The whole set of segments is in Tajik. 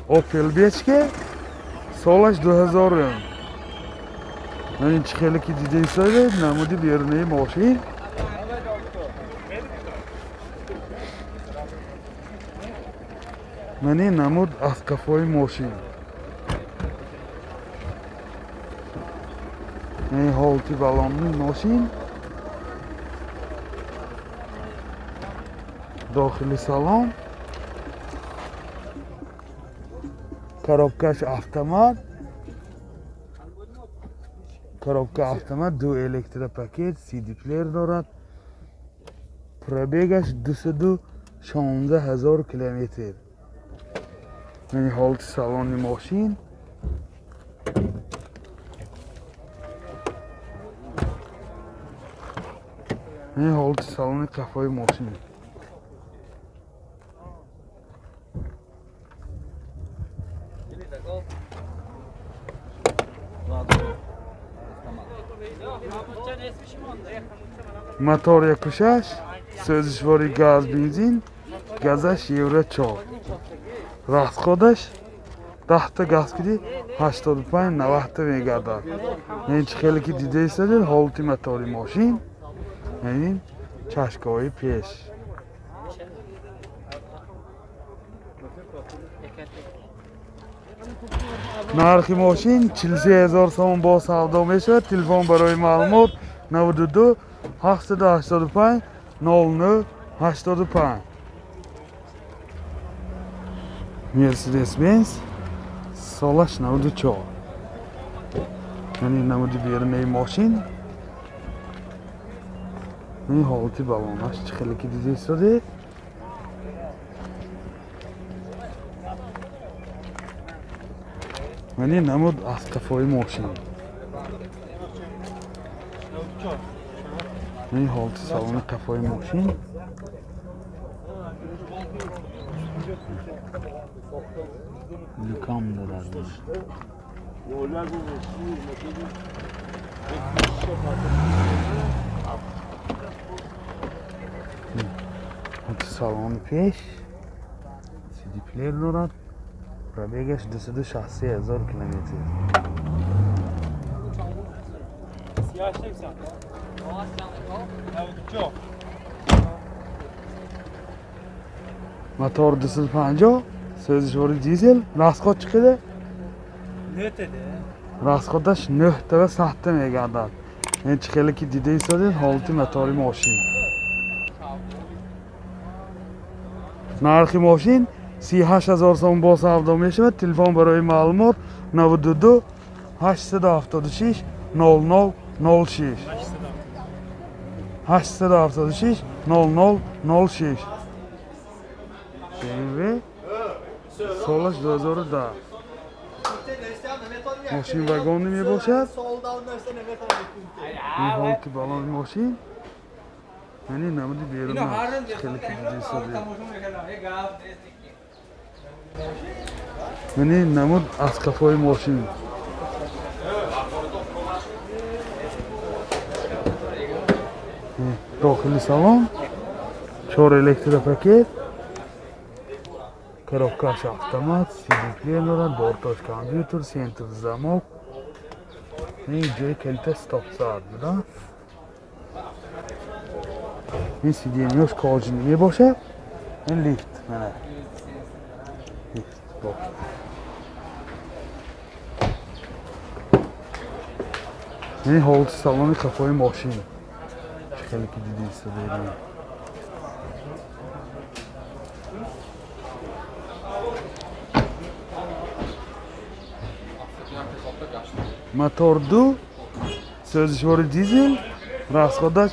Opel Бечке солаш 2000. Ин чӣ хеле ки дида истодед, намуди берунаи мошин. Ман ин намуд аз қафои мошин. Ин ҳолати балонни мошин. Дохили салон. Коробкаш автомат. Коробка автомат, ду электропакет, CD плеер дорад. Пробегаш 216 ҳазор километр. Яъне ҳолати салони мошин. Яъне ҳолати салони қафои мошин. Мотор 1.6, сӯзишвори газ бензин, газаш евро 4. Расходаш 10 газ киди 85-90 мегардад. Яъне чӣ хеле ки дида истодед, ҳолати мотори мошин, яъне чашкаҳои пеш. Нархи мошин 43 ҳазор сомон бо савдо мешавад. Телефон барои маълумот 92 785 09 85. Mercedes-Benz солаш 94. Яъне намуди берунаи мошин. Ин ҳолати балонаш чӣ хеле ки дида истодед. Яъне намуд аз қафои мошин. Ин ҳолати салони қафои мошин. Люкам дорад. Ҳолати салони пеш CD плеер дорад. Пробегаш 263 ҳазор километр. Мотор 250, сӯзишвори дизел, расход чӣ қадар? Расходаш 9 та мегардад. Ин чӣ хеле ки дида истодед, ҳолати мотори мошин. Нархи мошин 38 ҳазор сомон бо савдо мешавад. Телефон барои маълумот 92 876 00 06. 876 00 06. BMW солаш 2010. Мошин вагонӣ мебошад. Ин ҳолати балони мошин. Яъне намуди беруна хеле ки дида истодед. Яъне намуд аз қафои мошин. Дохили салон 4 электропакет, коробкаш автомат, CD плеер дорад, бортош компютер, центр замок. Ин ҷои калита стоп-саат буда. Ин сиденьёш кожаный мебошад. Ин лифт, мана. Лифт бо. Ин ҳолати салони қафои мошин. Чӣ хеле ки дида истодед. Мотор 2, сӯзишвори дизел, расходаш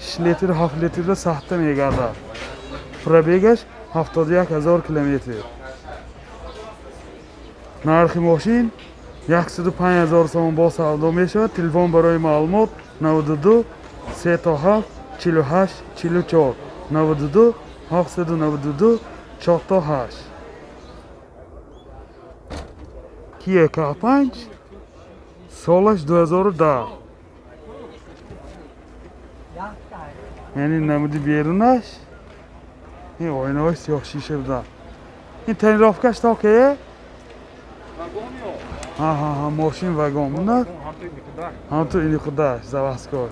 6 литр 7 литрда сахта мегардад. Пробегаш 71 ҳазор километр. Нархи мошин 105 ҳазор сомон бо савдо мешавад. Телефон барои маълумот 92 37 48 44 92 792 48. Kia K5 солаш 2010. Яъне намуди берунаш. Ин оинаҳои сиёҳ шиша буда. Ин тонировкаш то кае? Ҳа, мошин вагон буда. Ҳам ту ини худаш заводской.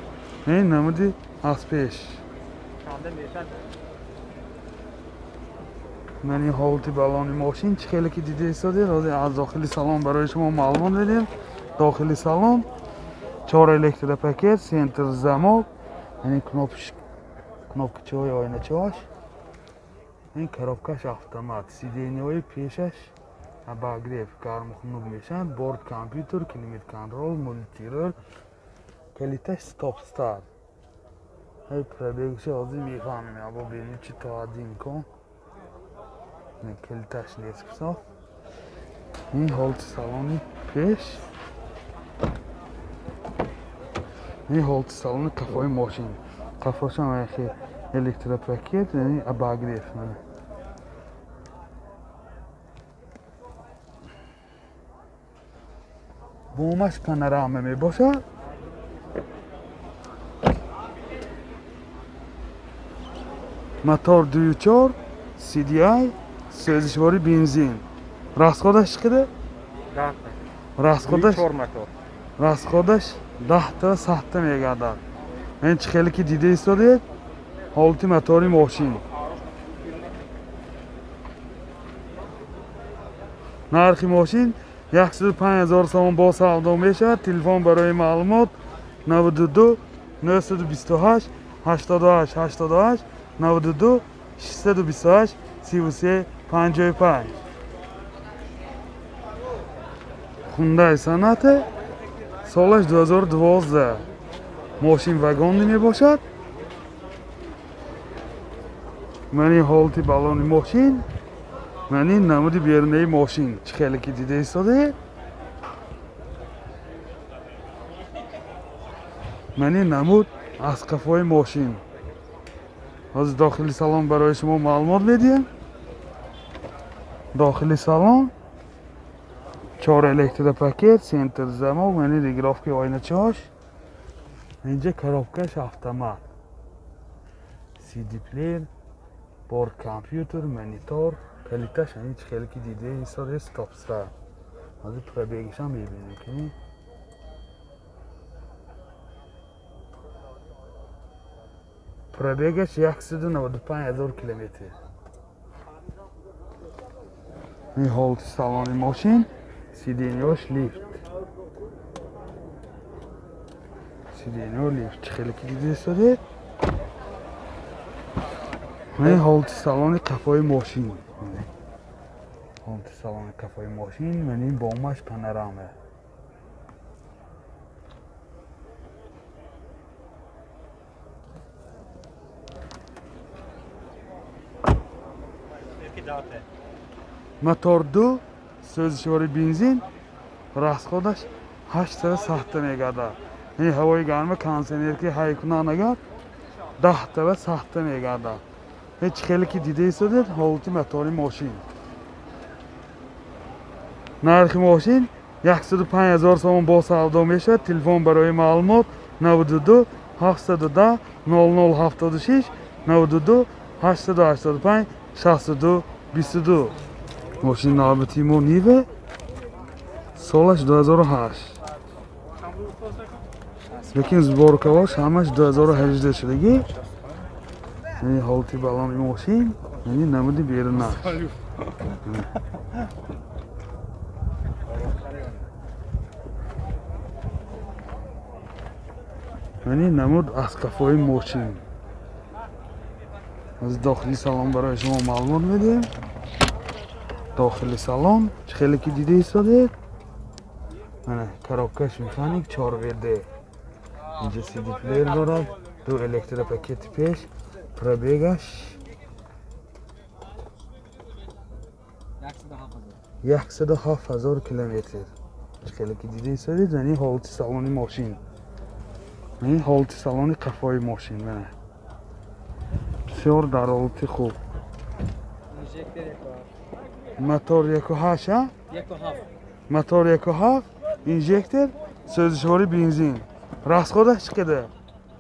Ин намуди аз пеш. Ман ин ҳолати балони мошин чӣ хеле ки дида истодед, ҳозир аз дохили салон барои шумо маълумот медиҳем. Дохили салон чор электропакет, центр замок, яъне кнопкачаҳои оиначаҳош, ин коробкаш автомат, сиденьяҳои пешаш обогрев, гарму хунук мешаванд, борт компютер, климат контрол, мультируль, калиташ стоп старт. Ҳай пробегша ҳозир мефаҳмем, або бинем чи то ҳадди имкон. Калиташ нест кусоф. Ин ҳолати салони пеш, ин ҳолати салони қафои мошин. Қафошам яхе электропакет, яъне обогрев. Бомаш панорама мебошад. Мотор 2.4 CDI, сӯзишвори бензин. Расходаш чӣ қадар? Расходаш 10 та мегардад. Ин чӣ хеле ки дида истодед, ҳолати мотори мошин. Нархи мошин 105 000 сомон бо савдо мешавад. Телефон барои маълумот 92 928 88 88 92 628 33 55. Хундай Соната, солаш 2012. Мошин вагонӣ мебошад. Ман ин ҳолати балони мошин, ман ин намуди берунаи мошин чӣ хеле ки дида истодед. Ман ин намуд аз қафои мошин. Ҳозир дохили салон барои шумо маълумот медиҳем. Дохили салон чор электропакет, центр замок, ман ин регулировкаи оиначаҳош. Инҷа коробкаш автомат, CD плеер, борт компютер, монитор, калиташ ҳамин чӣ хеле ки дида истодед, стоп старт. Ҳозир пробегашам мебинем ки пробегаш 195 000 километр. Ин ҳолати салони мошин, сиденьяш лифт. Сиденья лифт чӣ хеле ки дида истодед. Ин ҳолати салони қафои мошин. Ҳолати салони қафои мошин, ман ин бомаш панорама. Мотор 2, сӯзишвори бензин, расходаш 8 та мегардад. Ин ҳавои гарма кондиционер ки ҳай кунанд агар 10 та мегардад. Ҳеҷ хеле ки дида истодед ҳолати мотори мошин. Нархи мошин 105 000 сомон бо савдо мешавад. Телефон барои маълумот 92 710 0076 92 885 62 22. Мошини навбатии мо Нива, солаш 2008. Лекин сборкаҳош ҳамаш 2018 шудагӣ. Ин ҳолати балони мошин, яъне намуди берунаш. Яъне намуд аз қафои мошин. Аз дохили салон барои шумо маълумот медиҳем. Дохили салон чӣ хеле ки дида истодед, мана коробкаш механик 4 ВД. Инҷа CD плеер дорад, ду электропакети пеш, пробегаш 107 000 километр. Чӣ хеле ки дида истодед, яъне ҳолати салони мошин. Ин ҳолати салони қафои мошин, мана. Бисёр дар ҳолати хуб. Мотор 1.8, мотор 1.7, инжектор, сӯзишвори бензин. Расходаш чӣ қадар?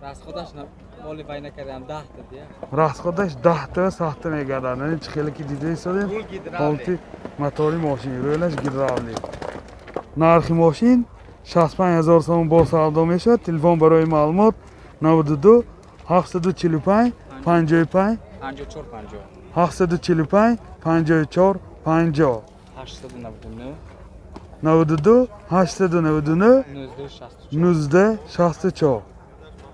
Расходаш Расходаш 10 та сахта мегардад. Яъне чӣ хеле ки дида истодем, ҳолати мотори мошин, рӯлаш гидравлик. Нархи мошин 65 000 сомон бо савдо мешавад. Телефон барои маълумот 92 745 55 54 50 745 54 50 899 92 899 19 64.